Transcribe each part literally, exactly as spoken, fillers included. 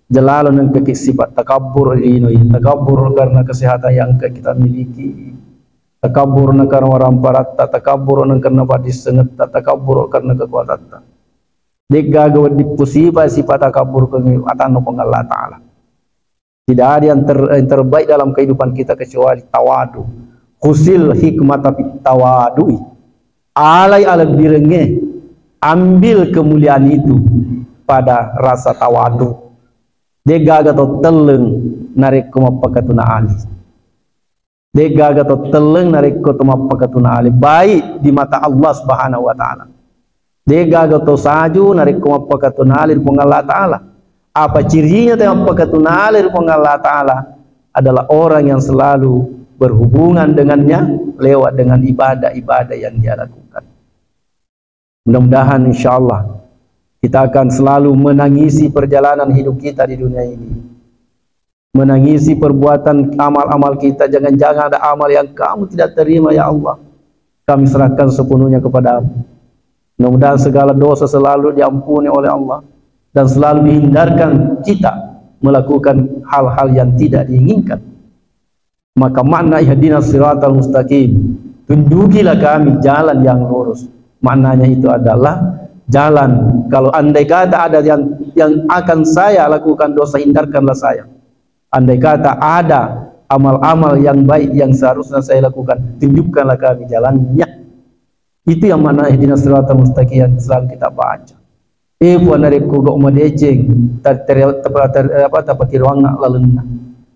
Jelalo nengkaki sifat takabbur ri lino ini. Takabbur karena kesehatan yang engka kita miliki. Takabbur na karena waramparatta, takabbur na karena paddissengetta, takabbur karena kekuatatta. De'gaga wedding pusipa sifat takabbur ke atanna Puang Allah Ta'ala. Tidak ada yang, ter-, yang terbaik dalam kehidupan kita kecuali tawadu. Khusil hikmata fit tawadu'i. Alai alebbirengnge, ambil kemuliaan itu pada rasa tawadu. De'gaga to telleng narekko mappakatuna ali. De'gaga to telleng narekko to mappakatuna ale, baik di mata Allah Subhanahu wa Ta'ala. De'gaga to saju narekko mappakatuna ale ri Puang Allah Ta'ala. Apa cirinya te mappakatuna ale ri Puang Allah Ta'ala? Adalah orang yang selalu berhubungan dengannya lewat dengan ibadah-ibadah yang dia lakukan. Mudah-mudahan, insya Allah, kita akan selalu menangisi perjalanan hidup kita di dunia ini. Menangisi perbuatan amal-amal kita. Jangan-jangan ada amal yang kamu tidak terima, ya Allah. Kami serahkan sepenuhnya kepadamu. Mudah-mudahan segala dosa selalu diampuni oleh Allah dan selalu dihindarkan kita melakukan hal-hal yang tidak diinginkan. Maka makna ihdinas siratal mustaqim, tunjukilah kami jalan yang lurus. Maknanya itu adalah jalan. Kalau andai kata ada yang, yang akan saya lakukan dosa, hindarkanlah saya. Andai kata ada amal-amal yang baik yang seharusnya saya lakukan, tunjukkanlah kami jalannya. Itu yang makna ihdinas siratal mustaqim yang selalu kita baca. Eh, Puang, narekko gau madeceng, ta-, tere-, tapa-, tere-, apa, tapakiruangnga lalenna.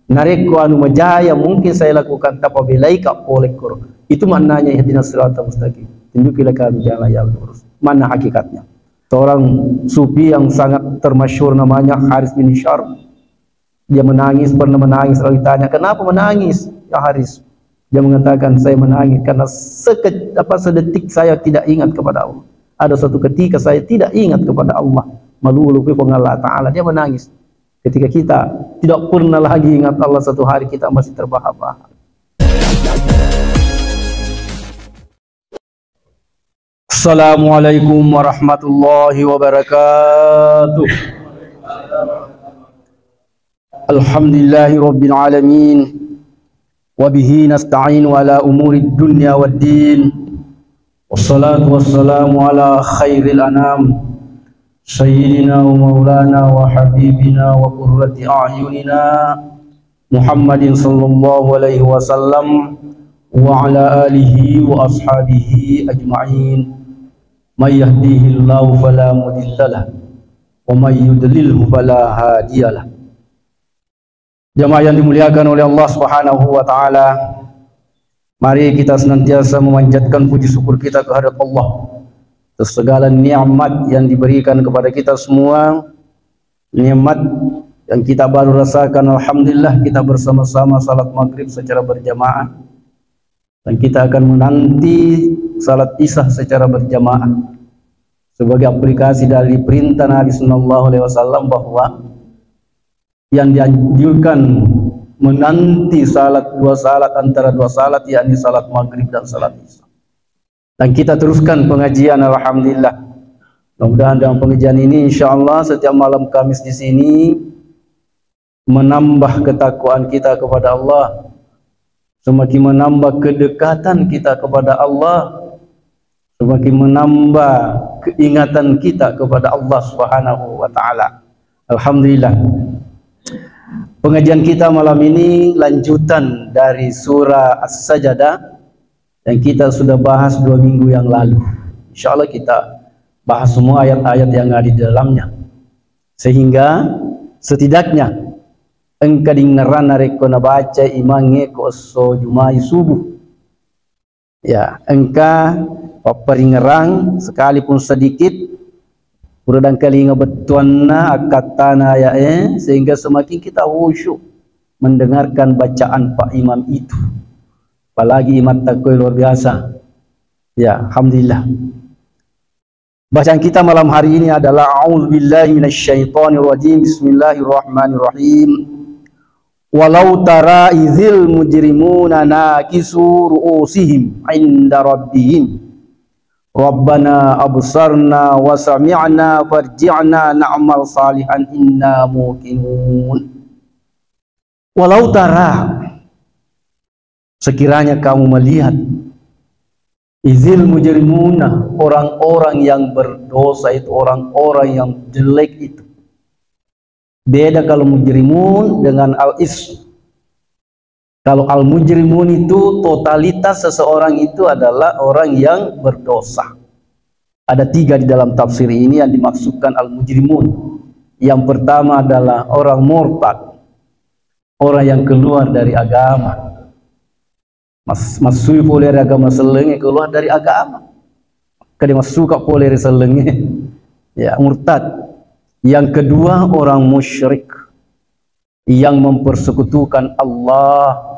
Narekko anu majaya mungkin saya lakukan, tapabelaika pole koro. Itu maknanya ihdinas siratal mustaqim. Tunjukilah kami jalan yang lurus. Mana hakikatnya? Seorang sufi yang sangat termasyhur namanya Haris bin Syarr. Dia menangis, pernah menangis, lalu ditanya, "Kenapa menangis, ya Haris?" Dia mengatakan, "Saya menangis karena seke-, apa, sedetik saya tidak ingat kepada Allah. Ada satu ketika saya tidak ingat kepada Allah." Malulu pi Puang Allah Ta'ala, dia menangis. Ketika kita tidak pernah lagi ingat Allah, satu hari kita masih terbahak-bahak. Assalamualaikum warahmatullahi wabarakatuh. Alhamdulillahi rabbil alamin. Wa bihi nasta'inu ala umurid dunya wad din. Wassalatu wassalamu ala khairil anam. Sayyidina wa maulana wa habibina wa qurrati a'yunina Muhammadin sallallahu alaihi wasallam wa ala alihi wa ashabihi ajma'in. May yahdihillahu fala mudhillalah wa may yudlilhu fala hadiyalah. Jamaah yang dimuliakan oleh Allah Subhanahu wa Ta'ala, mari kita senantiasa memanjatkan puji syukur kita kehadirat Allah atas segala nikmat yang diberikan kepada kita semua. Nikmat yang kita baru rasakan, alhamdulillah, kita bersama-sama salat maghrib secara berjamaah. Dan kita akan menanti salat isya secara berjamaah sebagai aplikasi dari perintah Nabi sallallahu alaihi wasallam bahwa yang dianjurkan menanti salat, dua salat, antara dua salat, yakni salat maghrib dan salat isya. Dan kita teruskan pengajian, alhamdulillah. Mudah-mudahan dengan pengajian ini, insya Allah, setiap malam Kamis di sini menambah ketakwaan kita kepada Allah, semakin menambah kedekatan kita kepada Allah, semakin menambah keingatan kita kepada Allah Subhanahu wa Ta'ala. Alhamdulillah. Pengajian kita malam ini lanjutan dari surah As-Sajdah yang kita sudah bahas dua minggu yang lalu. Insya Allah kita bahas semua ayat-ayat yang ada di dalamnya. Sehingga setidaknya engka dingngerang narekko nabaca imangnge ko esso Jumai subuh. Ya, engka papparingngerang sekalipun sedikit, pura dangkalinga bettuanna akkattana aya'e, sehingga semakin kita khusyuk mendengarkan bacaan Pak Imam itu. Apalagi imam takoi luar biasa. Ya, alhamdulillah. Bacaan kita malam hari ini adalah A'udzubillahi minasyaitonirrajim. Bismillahirrahmanirrahim. Walau tara idzil mujrimuna nakisu ru'usihim 'inda rabbihim. Rabbana absarna wa sami'na farji'na na'mal salihan inna muqinun. Walau tara, sekiranya kamu melihat, izil mujrimuna, orang-orang yang berdosa itu, orang-orang yang jelek itu. Beda kalau mujrimun dengan al-ism. Kalau al-mujrimun itu totalitas seseorang itu adalah orang yang berdosa. Ada tiga di dalam tafsir ini yang dimaksudkan al-mujrimun. Yang pertama adalah orang murtad, orang yang keluar dari agama. Mas, massui pole ri agama sellengnge, keluar dari agama. Kade massuka pole ri sellengnge. Ya, murtad. Yang kedua, orang musyrik yang mempersekutukan Allah.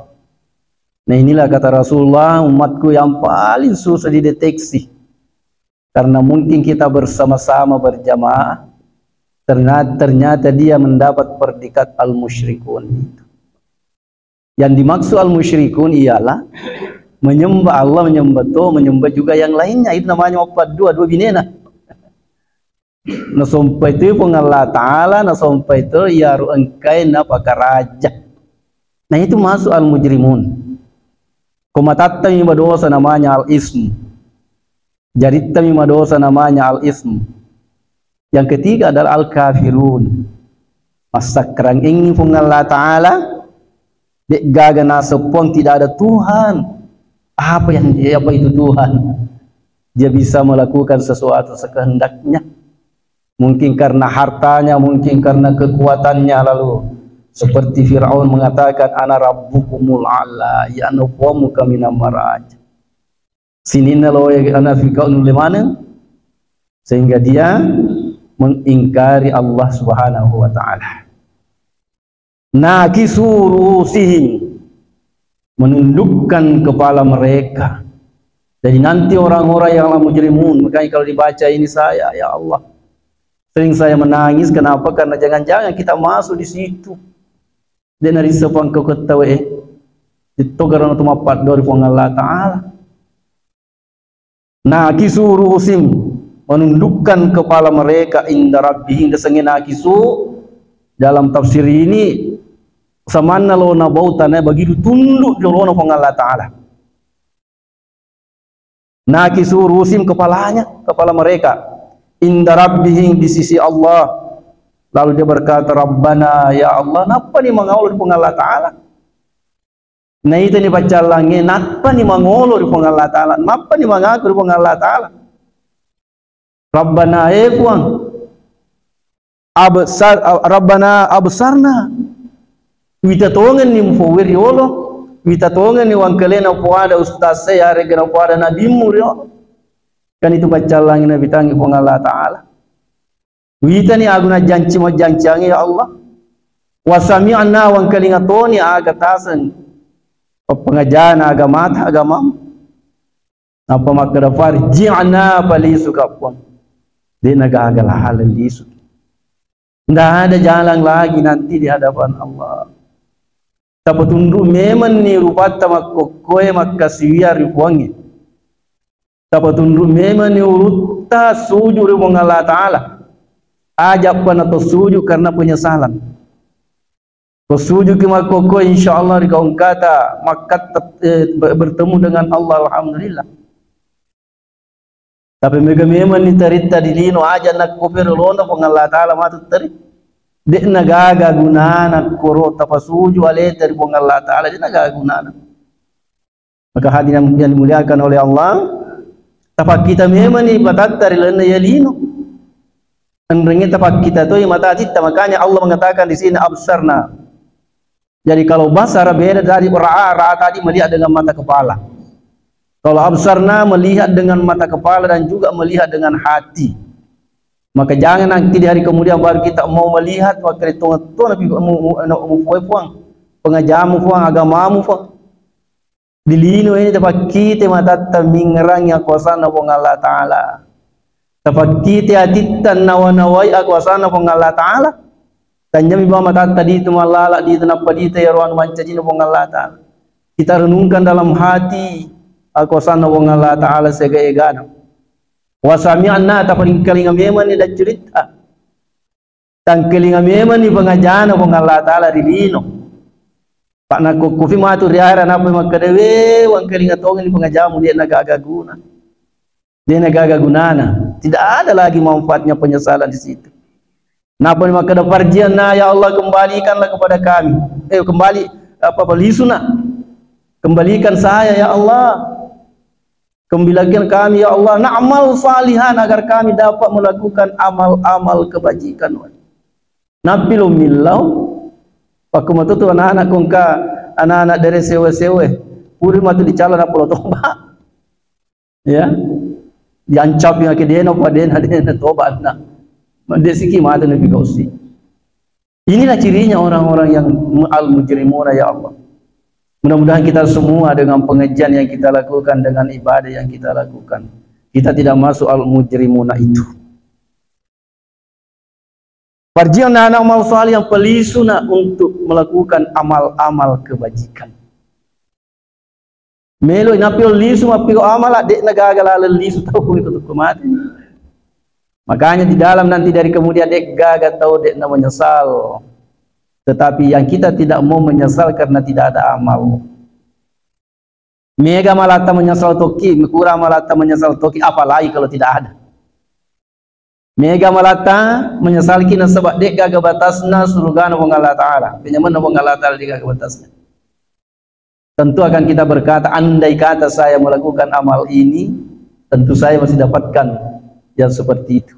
Nah, inilah kata Rasulullah, umatku yang paling susah dideteksi. Karena mungkin kita bersama-sama berjamaah, ternyata, ternyata dia mendapat predikat al-musyrikun itu. Yang dimaksud al-musyrikun ialah menyembah Allah, menyembah to, menyembah juga yang lainnya. Itu namanya mappaddua, dua binena. Nasompai tu Puang Allah Ta'ala, nasompai tu iyaru engkai napakaraja. Nah, itu masuk al-mujrimun. Ko matattami madosa namanya al-ism. Jarittami madosa namanya al-ism. Yang ketiga adalah al-kafirun. Massakkarang engngi Puang Allah Ta'ala, de'gaga naseng Puang, tidak ada Tuhan. Apa yang, apa itu Tuhan? Dia bisa melakukan sesuatu sekehendaknya. Mungkin karena hartanya, mungkin karena kekuatannya, lalu seperti Firaun mengatakan, "Ana rabbukumul a'la," ya, ana puammu kaminang maraja. Sininna lo ya, ana Firaun nulle maneng, sehingga dia mengingkari Allah Subhanahu wa Ta'ala. Nakisu ru'usihim, menundukkan kepala mereka. Jadi nanti orang-orang yang mujrimun, makanya kalau dibaca ini saya, ya Allah, sering saya menangis. Kenapa? Karena jangan-jangan kita masuk di situ. De' narisseng pangkau kettawe, eh. Itu karena tu mappaddua ri Puang Allah Ta'ala. Nakisu ru'usihim, menundukkan kepala mereka inda rabbihim, desengnge nakisu dalam tafsir ini samanna lo nabau tana, begitu tunduk jolona Puang Allah Ta'ala. Nakisu ru'usihim, kepalanya, kepala mereka, inda rabbihim, di sisi Allah. Lalu dia berkata, "Rabbana, ya Allah," nappani mangolo ri Puang Allah Ta'ala. Naitani paccallangnge, nappani mangolo ri Puang Allah Ta'ala, nappani mangaku ri Puang Allah Ta'ala. Rabbana, eh Puang, absar-, Rabbana absarna. Wita tongenni mupowwe riolo, wita tongenni wangkalena poada ustaz e, yaregga napoada nabimmu riolo. Kan itu paccallangnge nabitangngi Puang Allah Ta'ala. Witani agu najjanci majjanciangnge, ya Allah. Wa sami'na, wangkalinga toni aga taseng pappangajana agamata, agamamu. Nappa makkeda, "Farji'na," palisuka Puang. De'na gaga laleng lisu. Ndak ada jalan lagi nanti di hadapan Allah. Tapatunru memenni rupatta makkokkoe makkasiwiang ri Puangnge. Tapatunru memenni urutta suju ri Puang Allah Ta'ala. Ajappa nato suju karena penyesalan. Ko sujuki makkokko, insya Allah ri kaungkata makkatta, eh, be-, bertemu dengan Allah, alhamdulillah. Tapi mega memang ni taritta di lino, aja nakko pero lona Puang Allah Ta'ala matu tari. De'na gaga gunana koro tapasuju aleta ri Puang Allah Ta'ala, de'na gaga gunana. Maka hadirin yang dimuliakan oleh Allah, tapakkita memang ni matatta ri lalenna iya lino. Enrengnge tapakkita toi mata atitta, makanya Allah mengatakan di sini absarna. Jadi kalau basara beda dari ra'a, ra'a tadi melihat dengan mata kepala. Kalau absarna melihat dengan mata kepala dan juga melihat dengan hati. Maka jangan nanti di hari kemudian baru kita mau melihat, maka itu, itu nabi mu, mu, mu, mu, Puang, pengajamu Puang, agamamu Puang. Di lino ini tapakkite matatta mingerangi akuasanna Puang Allah Ta'ala. Tapakkite atitta nawa-nawai akuasanna Puang Allah Ta'ala. Tanjami ba matatta ditu mallala, ditu nappa ditu iyaro anu mancajinna Puang Allah Ta'ala. Kita renungkan dalam hati akuasanna Puang Allah Ta'ala sega-egana. Wa sami'na, taparingkalinga memanni daccuritta. Tangkalinga memanni pangajana Puang Allah Ta'ala ri lino. Pak nakukkufi matu ri ahera, nappa makkeda, "We, wangkalinga tongenni pangajamu, de'na gaga guna." De'na gaga gunana. Tidak ada lagi manfaatnya penyesalan di situ. Nappa makkeda, "Farji'na, ya Allah, kembalikanlah kepada kami." Eh, kembali, apa, apa, lisuna. "Kembalikan saya, ya Allah. Kembalikan kami, ya Allah, na'mal salihan, agar kami dapat melakukan amal-amal kebajikan." Nappi lo millau, pakku matu tu anak-anak kongka, anak-anak dere sewe-sewe, puri matu dicalon apa lo toba. Ya. Diancapi maki dena, apa dena, dena toba na. Madesiki mata nabi kausi. Inilah cirinya orang-orang yang mu-, al-mujrimuna, ya Allah. Mudah-mudahan kita semua dengan pengajian yang kita lakukan, dengan ibadah yang kita lakukan, kita tidak masuk al-mujrimuna itu. Farji'na na'mal salihan, pelisuna untuk melakukan amal-amal kebajikan. Melo napio lisu, mapio amala, de'na gaga laleng lisu tau itu tukku mati. Makanya di dalam nanti dari kemudian de' gaga tau de'na menyesal. Tetapi yang kita tidak mau menyesal karena tidak ada amal. Mega malatta menyesal toki, kurang malatta menyesal toki, apalagi kalau tidak ada. Mega malatta menyesalki nasaba de' gaga batasna surgana Puang Allah Ta'ala. Penyamenna Puang Allah Ta'ala de' gaga batasna. Tentu akan kita berkata, "Andai kata saya melakukan amal ini, tentu saya masih dapatkan yang seperti itu."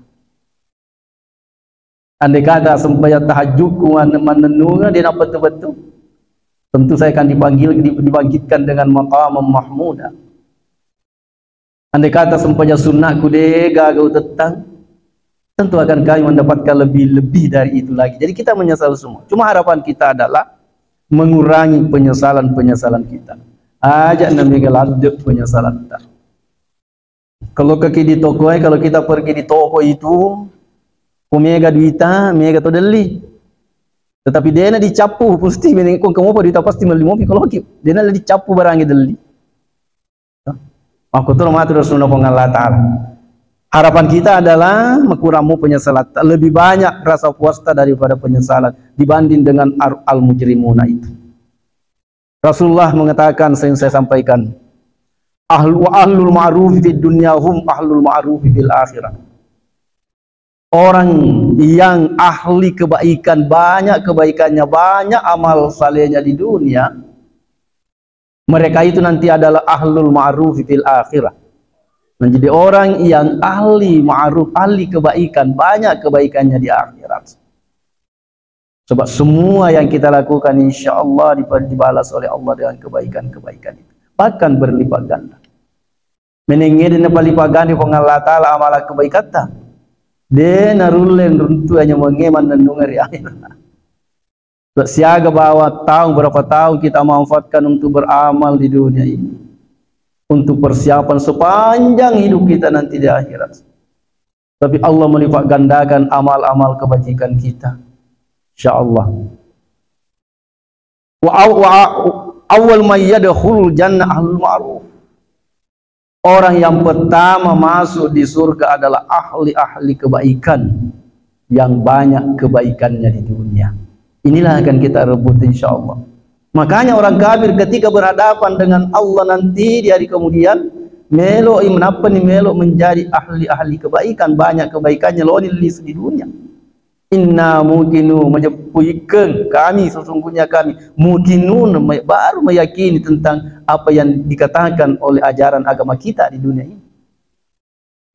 Andai kata sempajang tahajudku man-, mannennungeng de' nabbettu-bettu, tentu saya akan dipanggil, di-, dibangkitkan dengan maqamam mahmuda. Andai kata sempajang sunnahku de' gaga utettang, tentu akan kami mendapatkan lebih-lebih dari itu lagi. Jadi kita menyesal semua. Cuma harapan kita adalah mengurangi penyesalan-penyesalan kita. Aja' na mega ladde' penyesalan kita. Kalau kaki di toko, eh, kalau kita pergi di toko itu, ko mega duita, mega to delli. Tetapi de'na dicappu, pasti menengko kamu apa duita pasti melli mopi kalau ki. De'na dicappu barang delli. Makkutoro matu Rasulullah Puang Allah Ta'ala. Harapan kita adalah makurangmu penyesalan. Lebih banyak rasa puasta daripada penyesalan dibanding dengan ar-, al-mujrimuna itu. Rasulullah mengatakan, sering saya sampaikan, "Ahlu, wa ahlul ma'ruf fid dunya hum ahlul ma'ruf fil akhirah." Orang yang ahli kebaikan, banyak kebaikannya, banyak amal salehnya di dunia, mereka itu nanti adalah ahlul ma'ruf fil akhirah. Menjadi orang yang ahli ma'ruf, ahli kebaikan, banyak kebaikannya di akhirat. Sebab semua yang kita lakukan, insya Allah dipa-, dibalas oleh Allah dengan kebaikan-kebaikan itu. Bahkan berlipat ganda. Menengngede napalipat ganda Puang Allah Ta'ala amala kebaikatta. De' narulle runtu hanya mengeman nennungeng ri akhirat. Siaga bawa tahun, berapa tahun kita manfaatkan untuk beramal di dunia ini. Untuk persiapan sepanjang hidup kita nanti di akhirat. Tapi Allah melipat gandakan amal-amal kebajikan kita. Insya Allah. Wa aw-, wa aw-, awwal man yadkhulul jannah ahlul ma'ruf. Orang yang pertama masuk di surga adalah ahli-ahli kebaikan yang banyak kebaikannya di dunia. Inilah akan kita rebut insya Allah. Makanya orang kafir ketika berhadapan dengan Allah nanti di hari kemudian, melo i-, menapa ni melo menjadi ahli-ahli kebaikan, banyak kebaikannya lo ni lisu di dunia. Inna muqinu, majeppu ikkeng kami, sesungguhnya kami, muqinun, me-, baru meyakini tentang apa yang dikatakan oleh ajaran agama kita di dunia ini.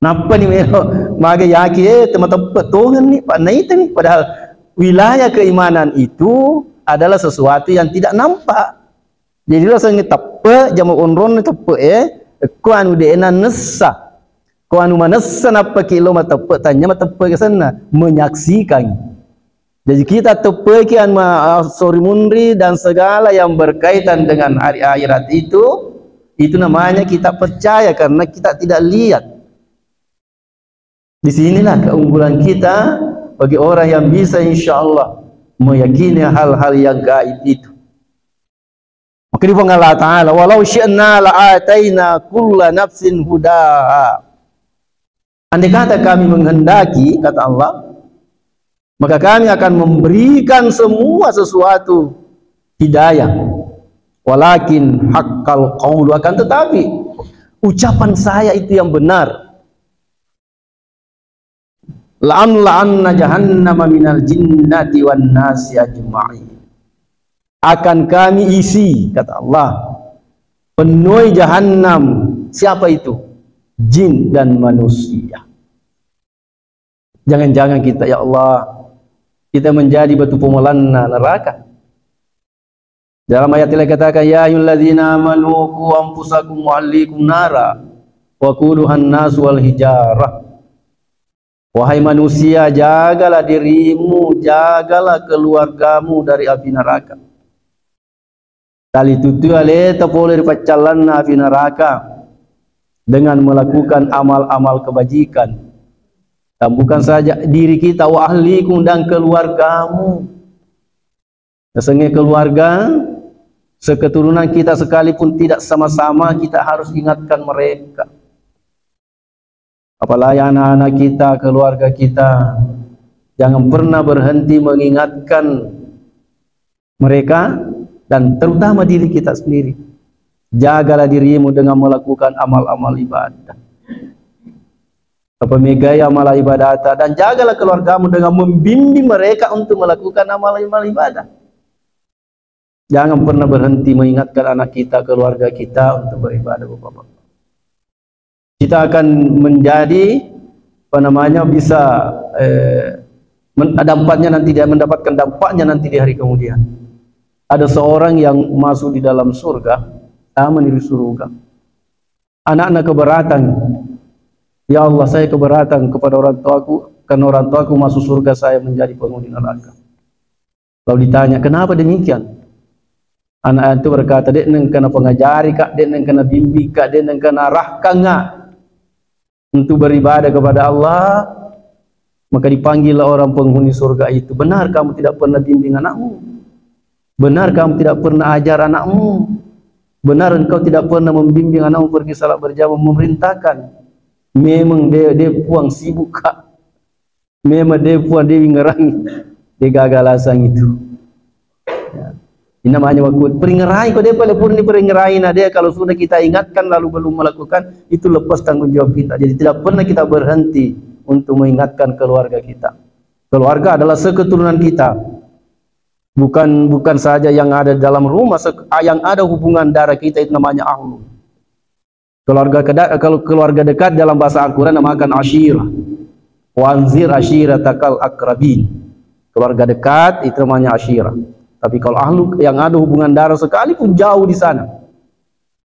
Nappa ni melo maga yakin, eh, temateppe tongenni, pa-, naitani. Padahal wilayah keimanan itu adalah sesuatu yang tidak nampak. Jadi, lo sengnge teppe, jama onronna teppe, eh, ko anu de'na nessa. Ko anu manessa nappaki lo mateppe, tanya mateppe kesenna, menyaksikan. Jadi, kita teppeki anu ma-, ah, sori munri dan segala yang berkaitan dengan hari akhirat itu, itu namanya kita percaya karena kita tidak lihat. Di sinilah keunggulan kita bagi orang yang bisa, insya Allah, meyakini hal-hal yang gaib itu. Maka di Puang Allah Ta'ala, "Walau syi'na la'ataina kulla nafsin hudaha." Andai kata kami menghendaki, kata Allah, maka kami akan memberikan semua sesuatu hidayah. Walakin haqqal qawlu, akan tetapi ucapan saya itu yang benar. La'amla'anna jahannama minal jinnati wan nasi ajma'in. Akan kami isi, kata Allah, penuhi jahannam. Siapa itu? Jin dan manusia. Jangan-jangan kita, ya Allah, kita menjadi batu pomolanna neraka. Dalam ayat lain katakan, "Ya ayyuhalladzina amanu qu anfusakum wa ahlikum nara, wa quduhan nas wal hijarah." Wahai manusia, jagalah dirimu, jagalah keluargamu dari api neraka. Tali tutui aleta pole ri paccallanna api neraka dengan melakukan amal-amal kebajikan. Dan bukan saja diri kita, wa ahlikum, dan keluargamu. Nasengnge keluarga, seketurunan kita sekalipun tidak sama-sama, kita harus ingatkan mereka. Apalagi anak-anak kita, keluarga kita, jangan pernah berhenti mengingatkan mereka dan terutama diri kita sendiri. Jagalah dirimu dengan melakukan amal-amal ibadah. Apa megai amal ibadata, dan jagalah keluargamu dengan membimbing mereka untuk melakukan amal-amal ibadah. Jangan pernah berhenti mengingatkan anak kita, keluarga kita untuk beribadah, Bapak-bapak. Kita akan menjadi, apa namanya, bisa, eh, men-, dampaknya nanti dia mendapatkan dampaknya nanti di hari kemudian. Ada seorang yang masuk di dalam surga, taman di surga. Anaknya keberatan. "Ya Allah, saya keberatan kepada orang tuaku, karena orang tuaku masuk surga, saya menjadi penghuni neraka." Lalu ditanya, "Kenapa demikian?" Anak itu berkata, "Dek nengka napengajari ka, dek nengka nabimbing ka, dek nengka narahkang ka untuk beribadah kepada Allah." Maka dipanggil orang penghuni surga itu, "Benar kamu tidak pernah bimbing anakmu? Benar kamu tidak pernah ajar anakmu? Benar engkau tidak pernah membimbing anakmu pergi salat berjamaah, memerintahkan?" Memang de, de puang sibuk ka. Memang de puang de wingerangi. De gaga alasang itu. Ya. Ini namanya waktu peringerai, ko de pale purni peringerai na de, kalau sudah kita ingatkan lalu belum melakukan, itu lepas tanggung jawab kita. Jadi tidak pernah kita berhenti untuk mengingatkan keluarga kita. Keluarga adalah seketurunan kita. Bukan, bukan saja yang ada dalam rumah, sek-, yang ada hubungan darah kita itu namanya ahlu. Keluarga keda-, kalau keluarga dekat dalam bahasa Al-Quran namakan ashirah. "Wa anzir ashiratakal akrabin." Keluarga dekat itu namanya ashirah. Tapi kalau ahlu yang ada hubungan darah sekalipun jauh di sana,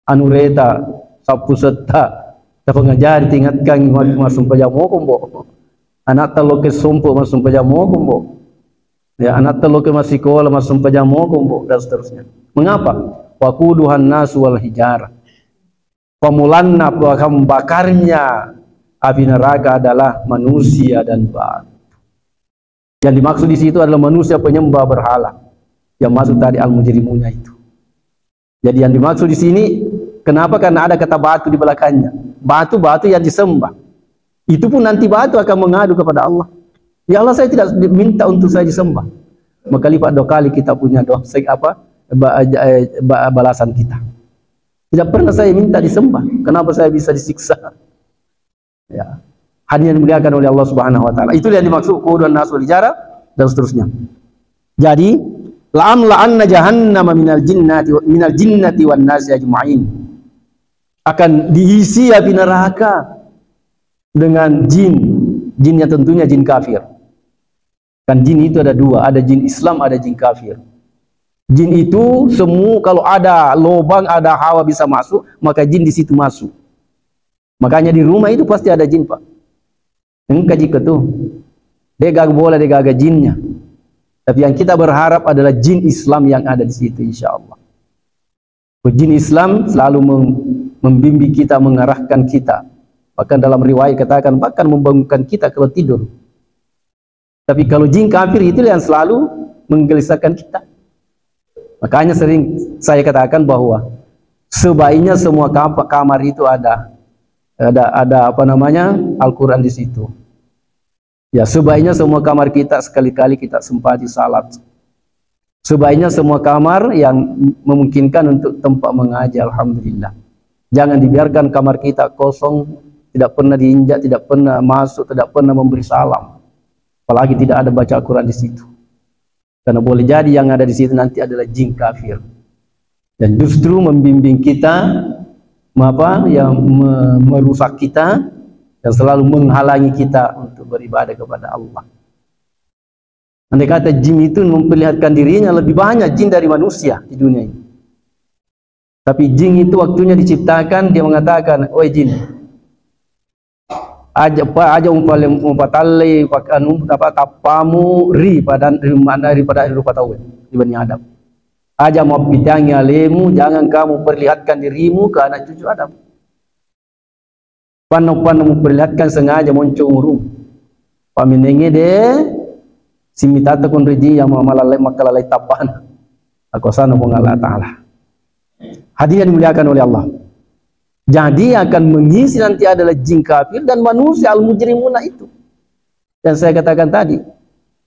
anu reta, sappu setta, tapengajari, tingatkan, ma-, massumpajang moko, Mbo. Anak talo ke sompo, massumpajang moko, Mbo. Ya, anak talo ke masikola, massumpajang moko, Mbo, dan seterusnya. Mengapa? Waquduhan nasu wal hijarah. Pemulanna, bahan bakarnya api neraka adalah manusia dan batu. Yang dimaksud di situ adalah manusia penyembah berhala. Yang masuk tadi al-mujrimunya itu. Jadi yang dimaksud di sini, kenapa? Karena ada kata batu di belakangnya. Batu-batu yang disembah. Itu pun nanti batu akan mengadu kepada Allah. "Ya Allah, saya tidak minta untuk saya disembah." Maka lipat dua kali kita punya dosa, apa, ba-, eh, ba-, balasan kita. Tidak pernah saya minta disembah. Kenapa saya bisa disiksa? Ya. Hadirin yang dimuliakan oleh Allah Subhanahu wa Ta'ala. Itulah yang dimaksud quduhan nas wal hijarah dan seterusnya. Jadi, "La'amla'anna jahannama minal jinnati wa-, minal jinnati wan nasi ajma'in." Akan diisi api neraka dengan jin. Jinnya tentunya jin kafir. Kan jin itu ada dua, ada jin Islam, ada jin kafir. Jin itu semua, kalau ada lobang, ada hawa bisa masuk, maka jin di situ masuk. Makanya di rumah itu pasti ada jin, Pak. Engka jika tuh. De gaga bola, de gaga jinnya. Tapi yang kita berharap adalah jin Islam yang ada di situ, insya Allah. Jin Islam selalu mem-, membimbing kita, mengarahkan kita. Bahkan dalam riwayat katakan, bahkan membangunkan kita kalau tidur. Tapi kalau jin kafir, itulah yang selalu menggelisahkan kita. Makanya sering saya katakan bahwa sebaiknya semua kampa-, kamar itu ada Ada, ada apa namanya, Al-Quran di situ. Ya, sebaiknya semua kamar kita sekali-kali kita sempati salat. Sebaiknya semua kamar yang memungkinkan untuk tempat mengaji, alhamdulillah. Jangan dibiarkan kamar kita kosong, tidak pernah diinjak, tidak pernah masuk, tidak pernah memberi salam. Apalagi tidak ada baca Al-Quran di situ. Karena boleh jadi yang ada di situ nanti adalah jin kafir. Dan justru membimbing kita, apa, yang me-, merusak kita, dan selalu menghalangi kita untuk beribadah kepada Allah. Andai kata jin itu memperlihatkan dirinya, lebih banyak jin dari manusia di dunia ini. Tapi jin itu waktunya diciptakan, dia mengatakan, "Oi jin, aja pa, aja umpale-, umpatallei pak-, anu, apa, tappamu ri pada, ri mana, ri pada rupa tau, ri Bani Adam. Aja mappitangi alemu, jangan kamu perlihatkan dirimu ke anak cucu Adam." Panna-panna muperlihatkan sengaja monco umuru. Pamenenge de, simitatta kon ri jin yang malalai, makkalalai tappana. Akuasana Puang Allah Ta'ala. Hadirin yang dimuliakan oleh Allah. Jadi akan mengisi nanti adalah jin kafir dan manusia al-mujrimuna itu. Yang saya katakan tadi,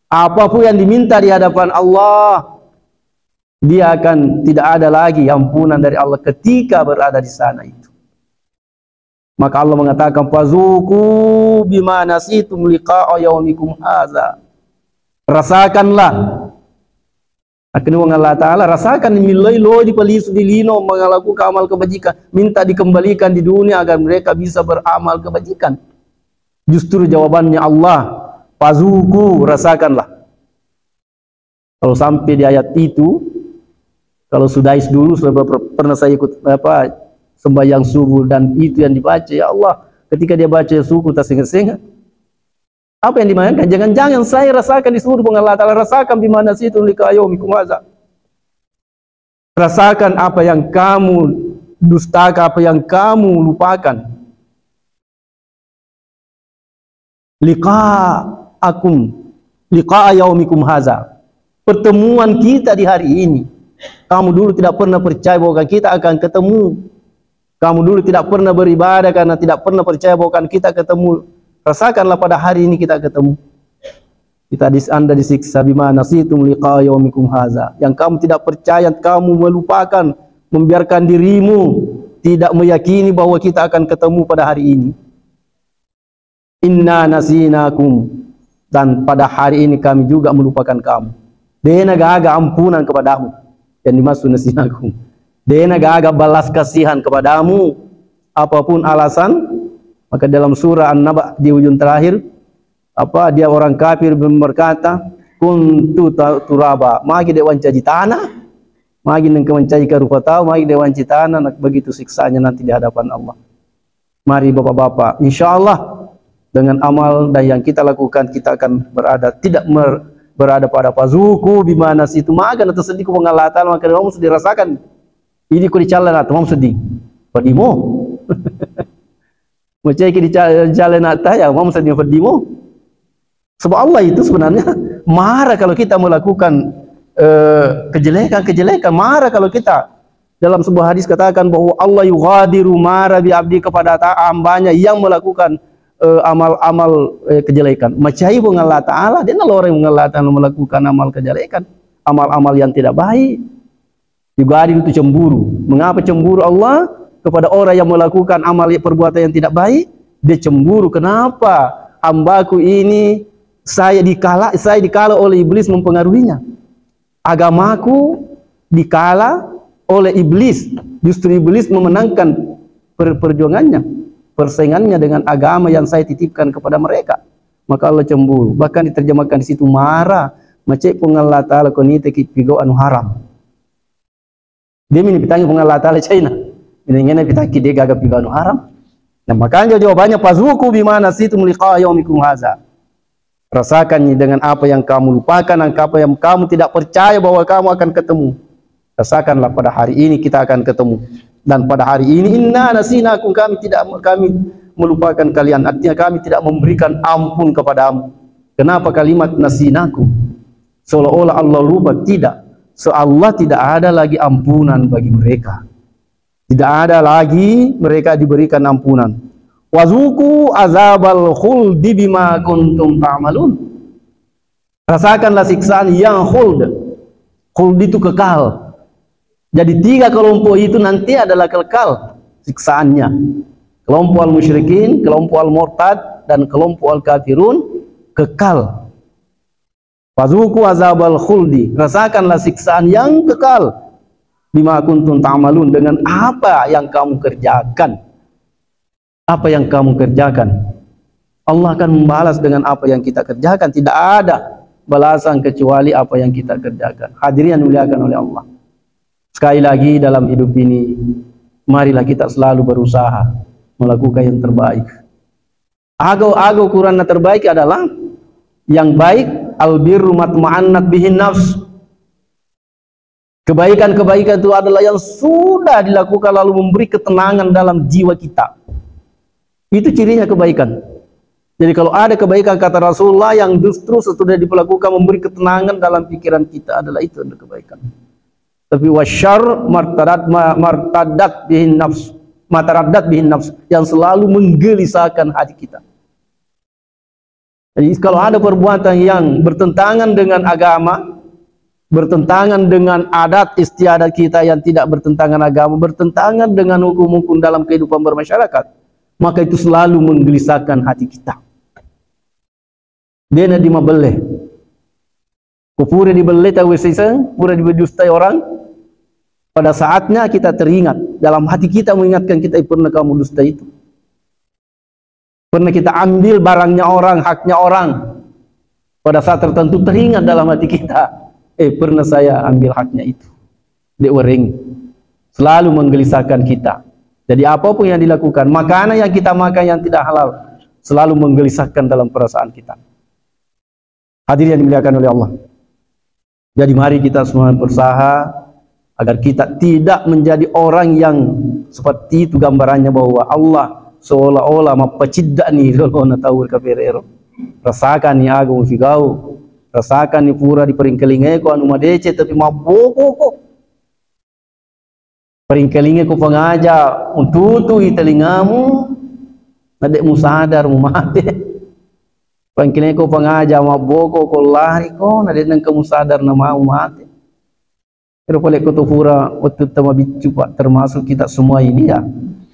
apapun yang diminta di hadapan Allah, dia akan tidak ada lagi ampunan dari Allah ketika berada di sana itu. Maka Allah mengatakan, "Fazuku bima nasitum liqa'a yaumikum haza." Rasakanlah. Akhirnya Allah Ta'ala, rasakan millai lo dipalisu di lino melakukan amal kebajikan, minta dikembalikan di dunia agar mereka bisa beramal kebajikan. Justru jawabannya Allah, "Fazuku, rasakanlah." Kalau sampai di ayat itu, kalau sudah dulu, sudah per-, pernah saya ikut, apa, sembahyang subuh dan itu yang dibaca, ya Allah, ketika dia baca suku tak sengat-sengat. Apa yang dimainkan? Jangan-jangan saya rasakan disuruh Puang Allah Ta'ala, "Rasakan bima nasitum liqa yaumikum haza." Rasakan apa yang kamu dustakan, apa yang kamu lupakan. Liqa'akum, liqa'a yaumikum haza. Pertemuan kita di hari ini. Kamu dulu tidak pernah percaya bahwa kita akan ketemu. Kamu dulu tidak pernah beribadah karena tidak pernah percaya bahwa akan kita ketemu. Rasakanlah pada hari ini kita ketemu. Kita dis-, Anda disiksa bima nasitum liqa'a yaumikum haza. Yang kamu tidak percaya, kamu melupakan, membiarkan dirimu tidak meyakini bahwa kita akan ketemu pada hari ini. "Inna nasinakum," dan pada hari ini kami juga melupakan kamu. Dena gaga ampunan kepadamu. Yang dimaksud nasinakum. Dena gaga balas kasihan kepadamu. Apapun alasan, maka dalam surah An-Naba di ujung terakhir, apa, dia orang kafir berkata, "Kuntu ta-, turaba." Magi de wancaji tanah, magi nengke wancaji karupa tau, magi de wanci tanah, nah, begitu siksanya nanti di hadapan Allah. Mari bapak-bapak, insya Allah dengan amal dan yang kita lakukan, kita akan berada, tidak mer-, berada pada fazuku bima nasitum. Maga na tersedih ku Allah Ta'ala, maka kamu sudah rasakan. Ini ku dicalla na, mamu sedih. Pedimo. Macam ki dicalla na taya, mamu sedih pedimo. Sebab Allah itu sebenarnya marah kalau kita melakukan, eh, kejelekan-kejelekan. Marah kalau kita, dalam sebuah hadis katakan bahwa Allah yughadiru mara bi abdi, kepada ta-, hambanya yang melakukan, eh, amal-amal, eh, kejelekan. Macai Puang Allah Ta'ala, dia naloreng Puang Allah Ta'ala melakukan amal kejelekan, amal-amal yang tidak baik. Yughadiru itu cemburu. Mengapa cemburu Allah kepada orang yang melakukan amal, perbuatan yang tidak baik? Dia cemburu. Kenapa hambaku ini saya dikala, saya dikala oleh iblis mempengaruhinya? Agamaku dikala oleh iblis. Justru iblis memenangkan per-, perjuangannya, persaingannya dengan agama yang saya titipkan kepada mereka. Maka Allah cemburu. Bahkan diterjemahkan di situ marah. Macai Puang Allah Ta'ala ko niteki pigo anu haram. Dia mini pitangi Puang Allah Ta'ala caina. Mini ngena pitangi dia gaga pigo anu haram. Nah, makanya jawabannya, "Fazuku bima nasitum liqa yaumikum haza." Rasakan dengan apa yang kamu lupakan, dan apa yang kamu tidak percaya bahwa kamu akan ketemu. Rasakanlah pada hari ini kita akan ketemu. Dan pada hari ini, "Inna nasinakum," kami tidak, kami melupakan kalian. Artinya kami tidak memberikan ampun kepadamu. Kenapa kalimat nasinakum? Seolah-olah Allah lupa, tidak. So Allah tidak ada lagi ampunan bagi mereka. Tidak ada lagi mereka diberikan ampunan. Wazuku azabal khuldi bima kuntum ta'malun. Rasakanlah siksaan yang khuld. Khuld itu kekal. Jadi tiga kelompok itu nanti adalah kekal siksaannya. Kelompok al-musyrikin, kelompok al-murtad, dan kelompok al-kafirun kekal. Fazuku azabal khuldi, rasakanlah siksaan yang kekal. Bima kuntum ta'malun, dengan apa yang kamu kerjakan. Apa yang kamu kerjakan. Allah akan membalas dengan apa yang kita kerjakan. Tidak ada balasan kecuali apa yang kita kerjakan. Hadirin yang dimuliakan oleh Allah. Sekali lagi, dalam hidup ini, marilah kita selalu berusaha melakukan yang terbaik. Aga, aga ukuranna terbaik adalah yang baik, albirru matma'annat bihin nafs. Kebaikan-kebaikan itu adalah yang sudah dilakukan lalu memberi ketenangan dalam jiwa kita. Itu cirinya kebaikan. Jadi kalau ada kebaikan, kata Rasulullah, yang justru sesudah dilakukan memberi ketenangan dalam pikiran kita, adalah itu adalah kebaikan. Tapi wasyarr martadat, ma-, martadat bihin nafs, mataraddat bihin nafs, yang selalu menggelisahkan hati kita. Jadi, kalau ada perbuatan yang bertentangan dengan agama, bertentangan dengan adat istiadat kita yang tidak bertentangan agama, bertentangan dengan hukum-hukum dalam kehidupan bermasyarakat, maka itu selalu menggelisahkan hati kita. De'na dimabelle. Ko pura dibelle tau siseng, pura didustai orang, pada saatnya kita teringat. Dalam hati kita mengingatkan kita, "Eh, pernah kamu dusta itu. Pernah kita ambil barangnya orang, haknya orang." Pada saat tertentu teringat dalam hati kita, "Eh, pernah saya ambil haknya itu." De'warengngi. Selalu menggelisahkan kita. Jadi apapun yang dilakukan, makanan yang kita makan yang tidak halal, selalu menggelisahkan dalam perasaan kita. Hadirin yang dimuliakan oleh Allah. Jadi mari kita semua berusaha agar kita tidak menjadi orang yang seperti itu gambarannya, bahwa Allah seolah-olah mappaciddani lolona tau kafir ero. Rasakanni aga musigau, rasakanni pura diperingkelingeko anu madeceng tapi mabbokoko. Peringkelinge ko pangaja untutui telingamu, na de' musadar mumate. Peringkelinge ko pangaja mabboko ko lari ko, na de' nengka musadar na mau mate. Ero pale ko to pura wettu ta mabiccu, Pak, termasuk kita semua ini ya.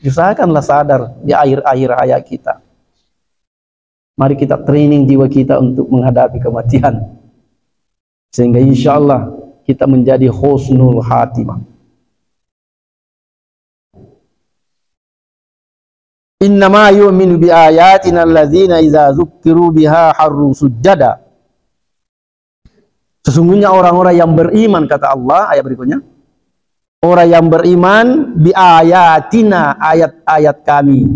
Usahakanlah sadar di akhir-akhir hayat kita. Mari kita training jiwa kita untuk menghadapi kematian. Sehingga insya Allah kita menjadi husnul khatimah. Innama yu'minu bi ayatina alladzina idza zukkiru biha harru sujjada. Sesungguhnya orang-orang yang beriman, kata Allah, ayat berikutnya, orang yang beriman bi ayatina, ayat-ayat kami.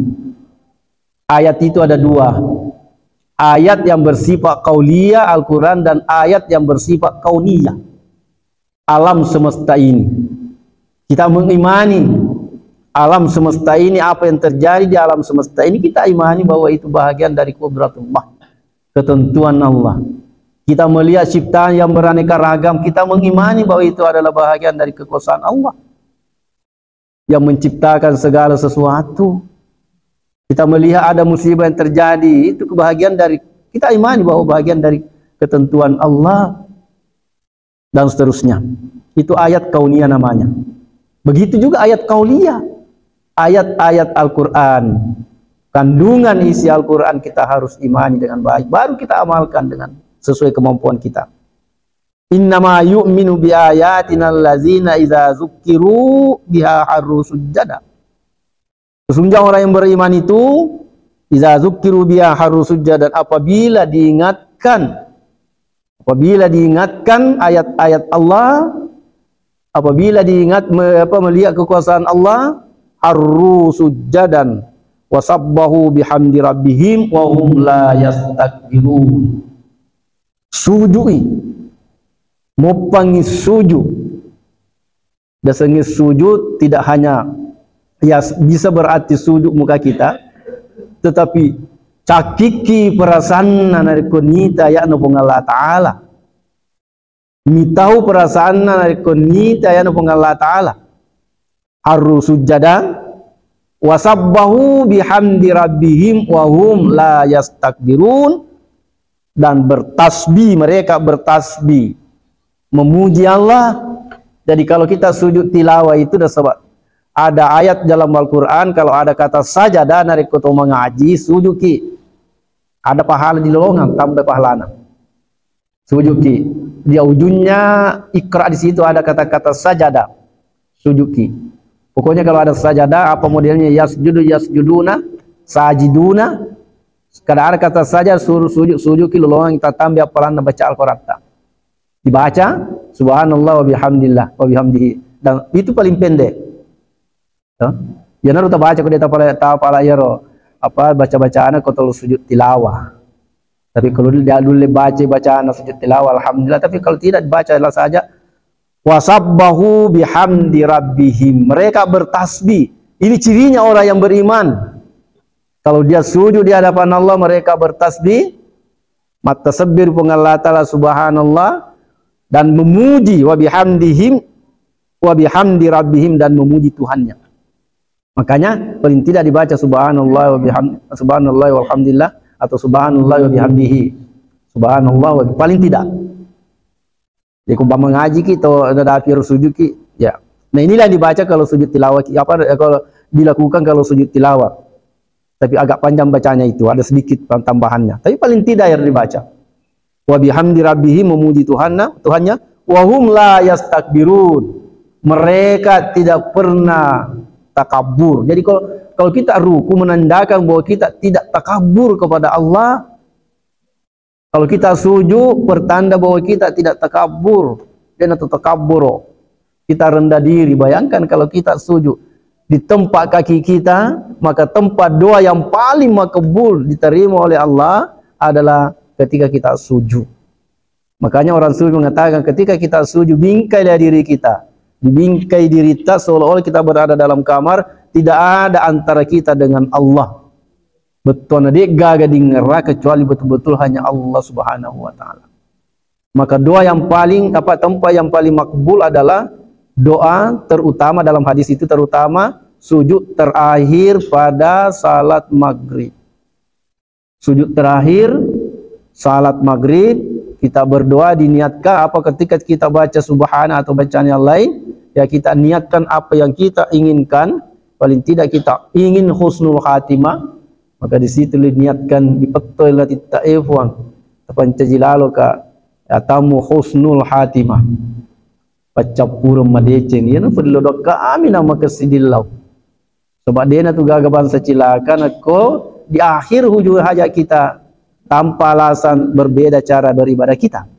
Ayat itu ada dua. Ayat yang bersifat qauliyah, Al-Quran, dan ayat yang bersifat kauniyah, alam semesta ini. Kita mengimani alam semesta ini, apa yang terjadi di alam semesta ini, kita imani bahwa itu bahagian dari kudratullah, ketentuan Allah. Kita melihat ciptaan yang beraneka ragam, kita mengimani bahwa itu adalah bahagian dari kekuasaan Allah yang menciptakan segala sesuatu. Kita melihat ada musibah yang terjadi, itu kebahagiaan dari, kita imani bahwa bahagian dari ketentuan Allah, dan seterusnya. Itu ayat kauniyah namanya. Begitu juga ayat kauliyah. Ayat-ayat Al-Quran, kandungan isi Al-Quran kita harus imani dengan baik. Baru kita amalkan dengan sesuai kemampuan kita. Innama yu'minu bi ayatina allazina idza zukkiru biha harru sujjada. Sesungguhnya orang yang beriman itu, idza zukkiru biha harru sujjada, dan apabila diingatkan, apabila diingatkan ayat-ayat Allah, apabila diingat me-, apa, melihat kekuasaan Allah, harru sujjadan wa sabbahu bihamdi rabbihim wa hum la yastakbirun. Sujui, moppangi suju. Dasengnge sujud tidak hanya, ya, bisa berarti sujud muka kita, tetapi cakiki perasaanna narekko nita aya'na Puang Allah Ta'ala. Mitau perasaanna narekko nita aya'na Puang Allah Ta'ala. Harru sujjada, Wasabbahu bihamdi rabbihim wa hum la yastakbirun, dan bertasbih, mereka bertasbih, memuji Allah. Jadi kalau kita sujud tilawah itu ada sebab, ada ayat dalam Al-Quran, kalau ada kata sajada, narekko to mengaji, sujudki. Ada pahala di lolongan, tambah pahalana. Sujudki. Di ujungnya Iqra di situ ada kata-kata sajada. Sujudki. Pokoknya kalau ada sajada, apa modelnya, yasjudu, yasjuduna, sajiduna. Kada ada kata saja, suruh sujud, sujudki, lolongan kita tambah pahalana baca Al-Quran. Dibaca, subhanallah wa bihamdillah, wa bihamdihi. Dan itu paling pendek. To? Iyanaro tabaca ko de' tapala, tapala iyaro, apa, baca-bacana ko tolo sujud tilawah. Tapi kalau dia dulu baca bacaan sujud tilawah, alhamdulillah. Tapi kalau tidak, bacalah saja, wasabbahu bihamdi rabbihim. Mereka bertasbih. Ini cirinya orang yang beriman. Kalau dia sujud di hadapan Allah, mereka bertasbih, mattasebbir Puang Allah Ta'ala, subhanallah, dan memuji, wa bihamdihim, wa bihamdi rabbihim, dan memuji Tuhannya. Makanya paling tidak dibaca subhanallah wa bihamdi, subhanallah walhamdulillah, atau subhanallah wa bihamdihi. Subhanallah wa, paling tidak. Jadi, ku bang mengajiki to, ada dapir sujudki, ya. Nah, inilah yang dibaca kalau sujud tilawahki, apa, eh, kalau dilakukan kalau sujud tilawah. Tapi agak panjang bacanya itu, ada sedikit tambahannya. Tapi paling tidak yang dibaca. Wa bihamdi rabbihim, memuji Tuhanna, Tuhannya, wa hum la yastakbirun. Mereka tidak pernah takabur. Jadi kalau, kalau kita ruku menandakan bahwa kita tidak takabur kepada Allah, kalau kita sujud, pertanda bahwa kita tidak takabur. De'na tu takabur. Kita rendah diri. Bayangkan kalau kita sujud di tempat kaki kita, maka tempat doa yang paling makbul diterima oleh Allah adalah ketika kita sujud. Makanya orang sujud mengatakan, ketika kita sujud, bingkailah diri kita. Dibingkai diri kita seolah-olah kita berada dalam kamar, tidak ada antara kita dengan Allah. Bettuanna de'gaga dingerra kecuali betul-betul hanya Allah Subhanahu wa Ta'ala. Maka doa yang paling, apa, tempat yang paling makbul adalah doa terutama dalam hadis itu, terutama sujud terakhir pada salat maghrib. Sujud terakhir salat maghrib, kita berdoa, diniatkan apa, ketika kita baca subhana atau bacaan yang lain, ya, kita niatkan apa yang kita inginkan, paling tidak kita ingin husnul khatimah, maka di situ diniatkan, dipettoi latitta efuang, tapancaji laloka atamu husnul khatimah. Paccappureng madeceng, iyana fello dokka ami namakessidillau. Sebab de'na tu gaga bangsa cilaka nakko di akhir hujung hajat kita tanpa alasan berbeda cara beribadah kita.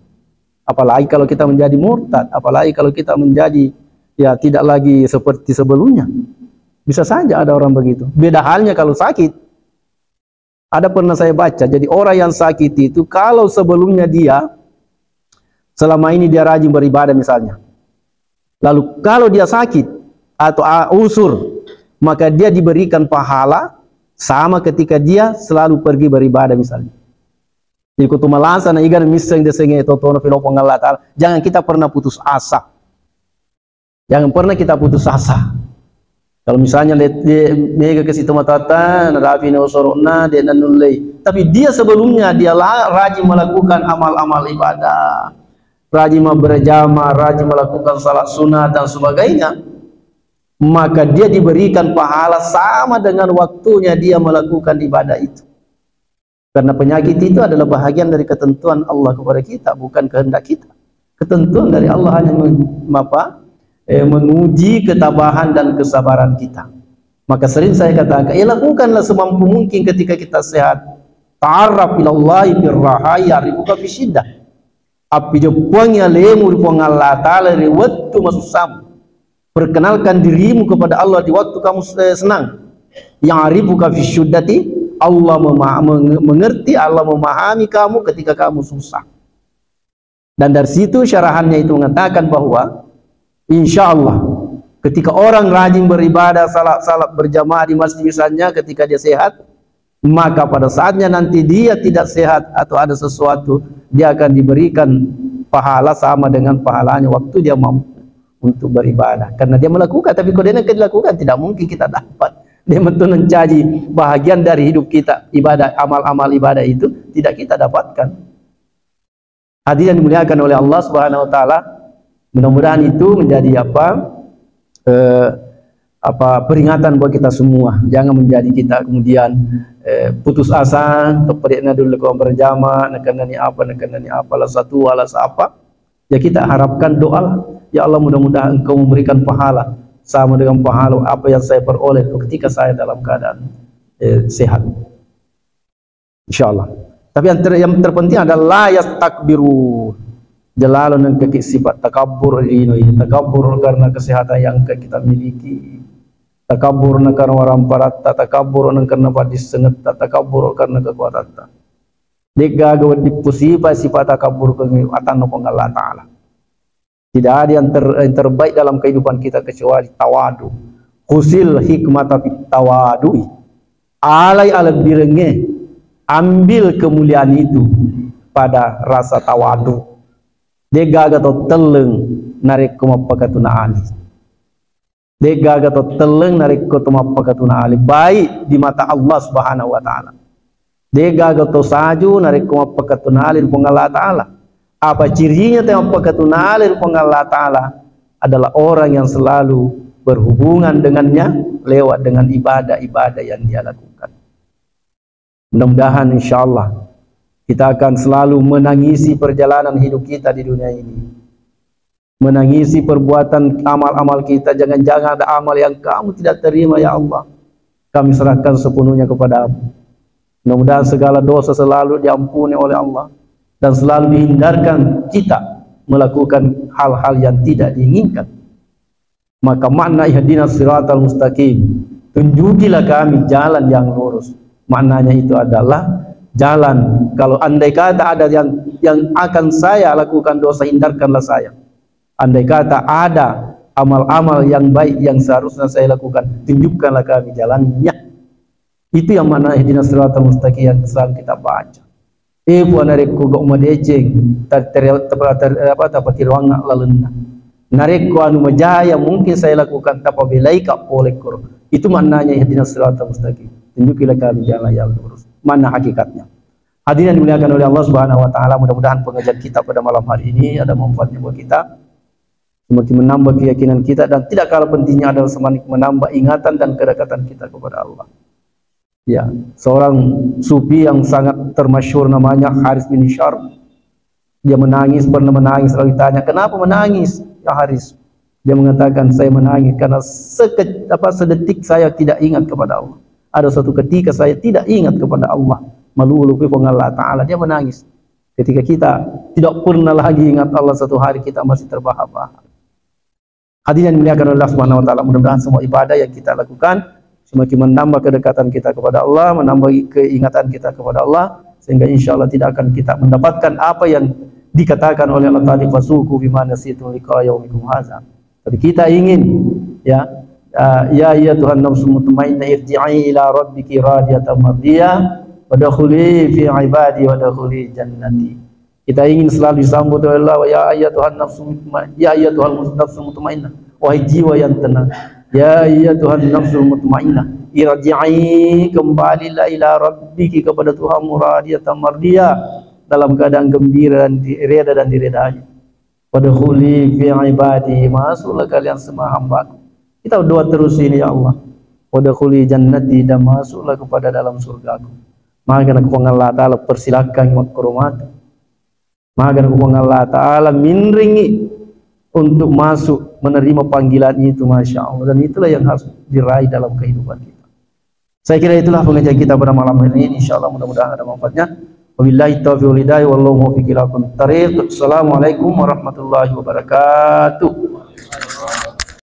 Apalagi kalau kita menjadi murtad, apalagi kalau kita menjadi, ya, tidak lagi seperti sebelumnya. Bisa saja ada orang begitu. Beda halnya kalau sakit. Ada pernah saya baca, jadi orang yang sakit itu kalau sebelumnya dia selama ini dia rajin beribadah misalnya. Lalu kalau dia sakit atau, ah, usur, maka dia diberikan pahala sama ketika dia selalu pergi beribadah misalnya. Iko tu malasa na iga misseng desengnge totona filopong Allah Ta'ala. Jangan kita pernah putus asa. Jangan pernah kita putus asa. Kalau misalnya le-, de-, mega ke situ matata, narapi ne osoro'na, de' nanullei. Tapi dia sebelumnya, dia la-, rajin melakukan amal-amal ibadah. Rajin berjamaah, rajin melakukan salat sunat dan sebagainya. Maka dia diberikan pahala sama dengan waktunya dia melakukan ibadah itu. Karena penyakit itu adalah bahagian dari ketentuan Allah kepada kita, bukan kehendak kita. Ketentuan dari Allah hanya men-, apa, eh, menguji ketabahan dan kesabaran kita. Maka sering saya katakan, ya, lakukanlah semampu mungkin ketika kita sehat. Ta'arraf ilallahi firraha ya'rifuka fi syiddah. Appijeppuangngi alemu ri Puang Allah Ta'ala ri wettu masussamu. Perkenalkan dirimu kepada Allah di waktu kamu, eh, senang. Ya'rifuka fi syuddati, Allah mema-, menge-, mengerti, Allah memahami kamu ketika kamu susah. Dan dari situ syarahannya itu mengatakan bahwa insya Allah ketika orang rajin beribadah, salat, salat berjamaah di masjid misalnya, ketika dia sehat, maka pada saatnya nanti dia tidak sehat atau ada sesuatu, dia akan diberikan pahala sama dengan pahalanya waktu dia mampu untuk beribadah. Karena dia melakukan, tapi kalau dia tidak lakukan, tidak mungkin kita dapat. Dia betul mencaji bahagian dari hidup kita, ibadah, amal-amal ibadah itu tidak kita dapatkan. Hadirin yang dimuliakan oleh Allah Subhanahu wa Ta'ala, mudah-mudahan itu menjadi apa, eh, apa, peringatan buat kita semua. Jangan menjadi kita kemudian, eh, putus asa, tepedekna dulu ko berjamaah, nekenani apa, nekenani apa, la satu, ala apa. Ya, kita harapkan doa, "Ya Allah, mudah-mudahan Engkau memberikan pahala sama dengan pahala apa yang saya peroleh ketika saya dalam keadaan, eh, sehat." Insyaallah. Tapi yang, ter-, yang terpenting adalah la yastakbirun. Jalalo nengkaki sifat takabbur lino ini. Takabbur karena kesehatan yang engka kita miliki. Takabbur na karena waramparatta, takabbur na karena paddissengetta, takabbur karena kekuatatta. De'gaga wedding pusipa sifat takabbur ke atanna Puang Allah Ta'ala. Tidak ada yang, ter-, yang terbaik dalam kehidupan kita kecuali tawadu. Khusil hikmata fit tawadu'i. Alai alebbirengnge, ambil kemuliaan itu pada rasa tawadu. De'gaga to telleng narekko mappakatuna ali. De'gaga to telleng narekko to mappakatuna ali, baik di mata Allah Subhanahu wa Ta'ala. De'gaga to saju narekko mappakatuna ali ri Puang Allah Ta'ala. Apa cirinya te mappakatuna ali ri Puang Allah Ta'ala? Adalah orang yang selalu berhubungan dengannya lewat dengan ibadah-ibadah yang dia lakukan. Mudah-mudahan, insyaallah, kita akan selalu menangisi perjalanan hidup kita di dunia ini. Menangisi perbuatan amal-amal kita. Jangan-jangan ada amal yang kamu tidak terima, ya Allah. Kami serahkan sepenuhnya kepadamu. Mudah-mudahan segala dosa selalu diampuni oleh Allah dan selalu dihindarkan kita melakukan hal-hal yang tidak diinginkan. Maka makna ihdinas siratal mustaqim, tunjukilah kami jalan yang lurus. Maknanya itu adalah jalan. Kalau andai kata ada yang, yang akan saya lakukan dosa, hindarkanlah saya. Andai kata ada amal-amal yang baik yang seharusnya saya lakukan, tunjukkanlah kami jalannya. Itu yang makna ihdinas siratal mustaqim yang selalu kita baca. Eh, Puang, narekko gau madeceng, ta-, tere-, tapa-, tere-, apa, tapatiroangnga lalenna. Narekko anu majaya mungkin saya lakukan, tapabelaika pole koro. Itu maknanya ihdinas siratal mustaqim. Tunjukilah kami jalan yang lurus. Mana hakikatnya? Hadirin yang dimuliakan oleh Allah Subhanahu wa Ta'ala, mudah-mudahan pengajian kita pada malam hari ini ada manfaatnya buat kita. Semakin menambah keyakinan kita, dan tidak kalah pentingnya adalah semakin menambah ingatan dan kedekatan kita kepada Allah. Ya, seorang sufi yang sangat termasyhur namanya Haris bin Hisham. Dia menangis, pernah menangis, lalu ditanya, "Kenapa menangis, ya Haris?" Dia mengatakan, "Saya menangis karena seke-, apa, sedetik saya tidak ingat kepada Allah. Ada satu ketika saya tidak ingat kepada Allah." Malulu pi Puang Allah Ta'ala, dia menangis. Ketika kita tidak pernah lagi ingat Allah, satu hari kita masih terbahak-bahak. Hadirin yang dimuliakan oleh Allah Subhanahu wa Ta'ala, mudah-mudahan semua ibadah yang kita lakukan semakin menambah kedekatan kita kepada Allah, menambah keingatan kita kepada Allah, sehingga insya Allah tidak akan kita mendapatkan apa yang dikatakan oleh Allah Ta'ala, "Fasuku bima nasitum liqa yaumikum haza." Tapi kita ingin, ya, ah, "Ya ayyatuhan nafsul mutmainnah, irji'i ila rabbiki radiyatan mardiyah, wadkhuli fi ibadi, wadkhuli jannati." Kita ingin selalu disambut oleh Allah, "Ya ayyatuhan nafsul mutma-, ya ayyatuhan mus-, nafsul mutmainnah, wahai jiwa yang tenang. Ya ayyatuhan nafsul mutmainnah, irji'i, kembalilah, ila rabbiki, kepada Tuhanmu, radiyatan mardiyah, dalam keadaan gembira dan di-, reda dan diredai. Wadkhuli fi ibadi, masuklah kalian semua hambaku." Kita berdoa terus ini, "Ya Allah, wadkhuli jannati, dan masuklah kepada dalam surgaku." Maka na Puang Allah Ta'ala persilakan makkoromata. Maka na Puang Allah Ta'ala minringi untuk masuk menerima panggilan itu, Masya Allah. Dan itulah yang harus diraih dalam kehidupan kita. Saya kira itulah pengajian kita pada malam hari ini. Insya Allah mudah-mudahan ada manfaatnya. Wabillahi taufiq wal hidayah, wallahu muwaffiq ila aqwamit thariq. Assalamualaikum warahmatullahi wabarakatuh.